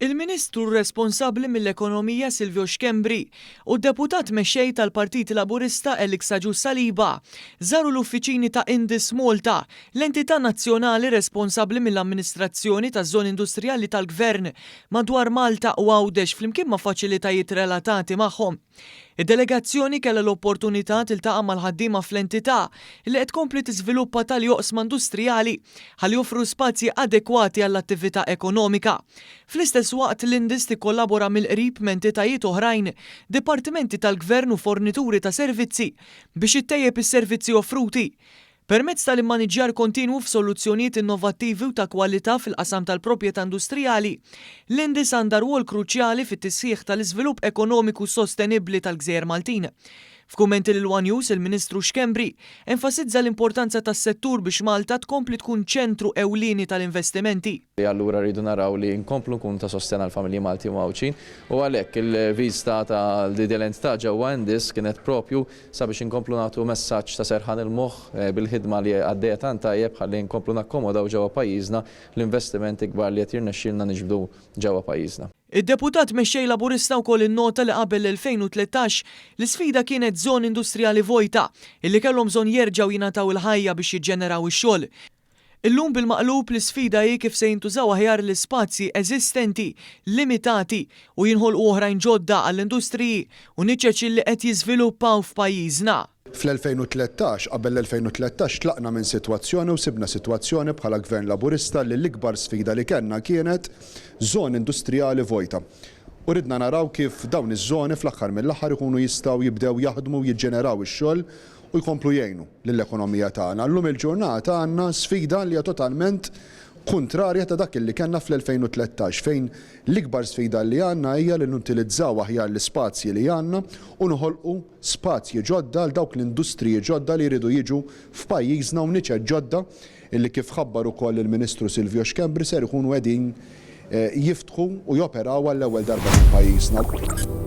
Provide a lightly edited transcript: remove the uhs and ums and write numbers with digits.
Il-Ministru responsabbli mill-Ekonomija Silvio Schembri u d-Deputat Mexxej tal-Partit Laburista Alex Agius Saliba żaru l-uffiċini ta' Indis Malta, l-entità nazzjonali responsabbli mill-amministrazzjoni taż-żoni industrijali tal-Gvern madwar Malta u Għawdex flimkien ma' faċilitajiet relatati magħhom. Id-delegazzjoni kellha l-opportunità tiltaqa' mal-ħaddiema fl-entità li qed tkompli tiżviluppa tali oqsma industrijali ħalli joffru spazji adekwati għall-attività ekonomika. Fl-istess waqt l-Indis tikkollabora mill-qrib m'entitajiet oħrajn, dipartimenti tal-Gvern u fornituri ta' servizzi biex ittejjeb is-servizzi offruti. Permezz tal-immaniġġjar kontinwu f'soluzzjonijiet innovattivi u ta' kwalità fil-qasam tal-proprjetà industrijali, l-Indis għandha rwol kruċjali fit-tisħiħ tal-iżvilupp ekonomiku sostenibbli tal-gżejjer Maltin. F'kummenti lil one News, il-Ministru Schembri enfasizza l-importanza tas-settur biex Malta tkompli tkun ċentru ewlieni tal-investimenti. Allura rridu naraw li nkomplu nkunu ta' sostenn għall-familji Maltin u Għawdxin u għalhekk il-viżta ta' din l-entità ġewwa Indis kienet propju sabiex inkomplu nagħtu messaġġ ta' serħan il-moħħ bil-ħidma li għaddejja tant tajjeb ħalli nkomplu nakkomodaw ġewwa pajjiżna l-investimenti kbar li qed jirnexxielna niġbdu ġewwa pajjiżna. Id-Deputat Mexxej Laburista wkoll innota li qabel l-2013, l-isfida kienet żoni industrijali vojta illi kellhom bżonn jerġgħu jingħataw il-ħajja biex jiġġeneraw ix-xogħol. Illum bil-maqlub l-isfida hi kif se jintużaw aħjar l-ispazji eżistenti limitati u jinħolqu oħrajn ġodda għall-industriji u niċeċ li qed jiżviluppaw f'pajjiżna. Fl-2013, qabel l-2013 tlaqna minn sitwazzjoni u sibna sitwazzjoni bħala Gvern Laburista li l-ikbar sfida li kellna kienet żoni industrijali vojta. U ridna naraw kif dawn iż-żoni fl-aħħar mill-aħħar ikunu jistgħu jibdew jaħdmu u jiġġeneraw ix-xogħol u jkomplu jgħinu lill-ekonomija tagħna. Llum il-ġurnata għandna sfida li hija totalment kuntrarja ta' dak li kellna fl-2013 fejn l-ikbar sfida li għandna hija li nutilizzaw aħjar l-ispazji li għandna u noħolqu spazji ġodda għal dawk l-industriji ġodda li jridu jiġu f'pajjiżna u niċeċ ġodda li kif ħabbar ukoll il-Ministru Silvio Schembri ser ikunu qegħdin jiftħu u joperaw għall-ewwel darba f'pajjiżna.